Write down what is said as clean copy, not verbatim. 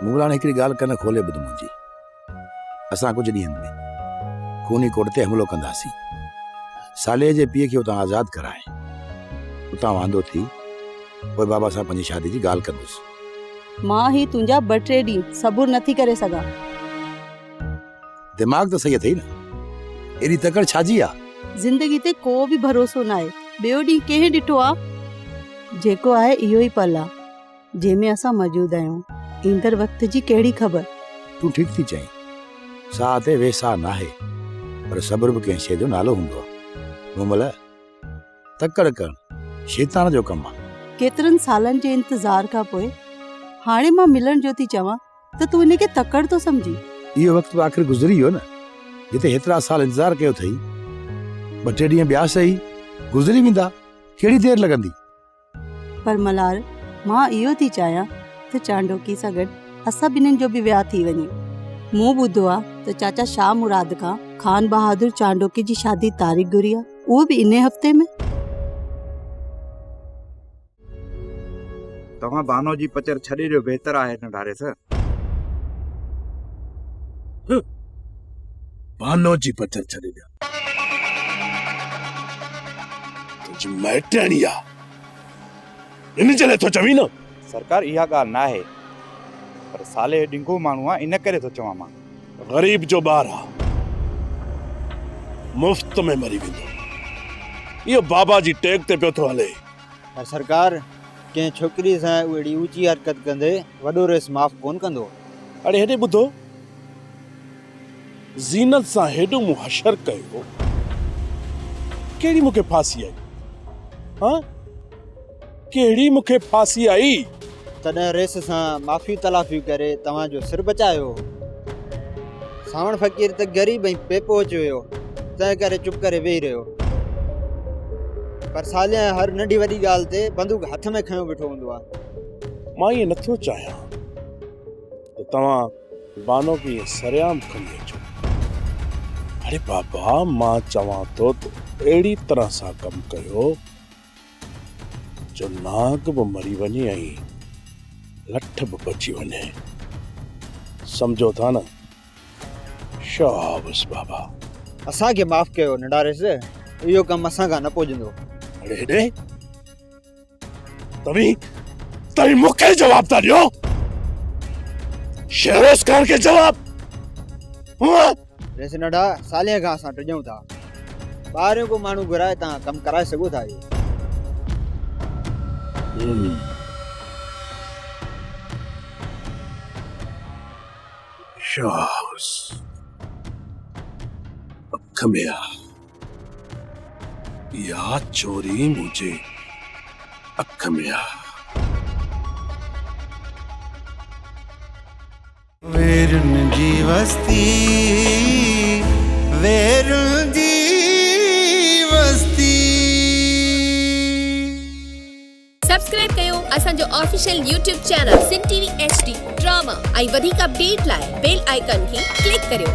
مغلاڻي هڪڙي ڳالهه ڪن کولي ٻڌ منهنجي. اسان ڪجهه ڏينهن ۾ خوني ڪوٽ تي حملو ڪنداسين. صالح جي پيء کي اتان آزاد ڪرائي، اتان واندو ٿي پوء بابا سان پنهنجي شادي جي ڳالهه ڪندس. مان هي تنهنجا ٻه ٽي ڏينهن صبر نٿي ڪري سگهان. دماغ ته صحيح اٿئي نه. ايڏي تڪڙ ڇا جي آ؟ زندگي تي ڪو به ڀروسو ناهي. ٻيو ڏينهن ڪنهن ڏٺو آ؟ جيڪو آهي اهو ئي پل آ. جنهن ۾ اسان موجود آهيون. ايندڙ وقت جي ڪهڙي خبر؟ تون ٺيڪ ٿي چئين. ساهه تي ويساهه ناهي، پر صبر به ڪنهن شيء جو نالو هوندو آهي. مومل، تڪڙ ڪرڻ شيطان جو ڪم آهي. ڪيترن سالن جي انتظار کان پوء هاڻي مان ملڻ جو ٿي چوان ته تون ان کي تڪڙ ٿو سمجهين. اهو وقت به آخر گذري ويو نه، جتي هيترا سال انتظار ڪيو اٿئي. ٻه ٽي ڏينهن ٻيا سهي، گذري ويندا، ڪهڙي دير لڳندي؟ پر ملهار مان اهو ٿي چاهيان ته چانڊوڪي سان گڏ اسان ٻنهين جو به وياهه ٿي وڃي. مون ٻڌو آ ته چاچا شاهه مراد کان خان بهادر چانڊوڪي جي شادي تاريخ گهري آ، اهو به انهي هفتي ۾. توهان بانو جي پچر ڇڏي ڏيو بهتر آهي ننڍا ريس. بانو جي پچر ڇڏي ڏيان. تنهنجي مائٽياڻي آ ان جي لاء ٿو چوين نه. سرڪار اها ڳالهه ناهي پر صالح ڏنگو ماڻهو آ ان ڪري ٿو چوان مان. غريب جو ٻار آ مفت ۾ مري ويندو. اهو بابا جي ٽيڪ تي پيو ٿو هلي. پر سرڪار ڪنهن ڇوڪري سان اهڙي اوچي حرڪت ڪندي وڏو ريس معاف ڪونه ڪندو. اڙي هيڏي ٻڌو. زينت سان هيڏو مون حشر ڪيو، ڪهڙي مون کي ڦاسي آئي؟ ها؟ ڪهڙي مون کي ڦاسي آئي؟ تڏهن ريس سان معافي تلافي ڪري توهان جو سر بچايو هو. سانوڻ فقير ته غريب ۽ بي پهچ هيو، تنهن ڪري چپ ڪري ويهي رهيو. پر صالح هر ننڍي وڏي ڳالهه تي بندوق هٿ ۾ کنيو بيٺو هوندو آهي. مان ائين نٿو چاهيان ته توهان بانو کي ائين سرعام کڻي اچو. اڙي بابا مان چوان ٿو ته اهڙي طرح سان ڪم ڪيو جو نانگ به مري وڃي ۽ لٺ به بچي وڃي. سمجهو ٿا نه؟ شابس بابا. اسان کي معاف ڪيو ننڍا ريس، اهو ڪم اسان کان نه پڄندو. اڙي هيڏي. توهين توهين مون کي جواب ٿا ڏيو؟ شهروز خان کي جواب؟ ريس ننڍا سالين کان اسان ڊڄون ٿا. ٻاهريون ڪو ماڻهو گهرائي توهان ڪم ڪرائي سگهو ٿا اهو. شهروز اک ۾ آ. اها چوري منهنجي اک ۾ آ. ويرن جي وستي، ويرن جي وستي. سبسڪرائب ڪيو اسان جو official YouTube channel Sindh T V H D drama ۽ وڌيڪ اپڊيٽ لاء بيل آئيڪان کي ڪلڪ ڪريو.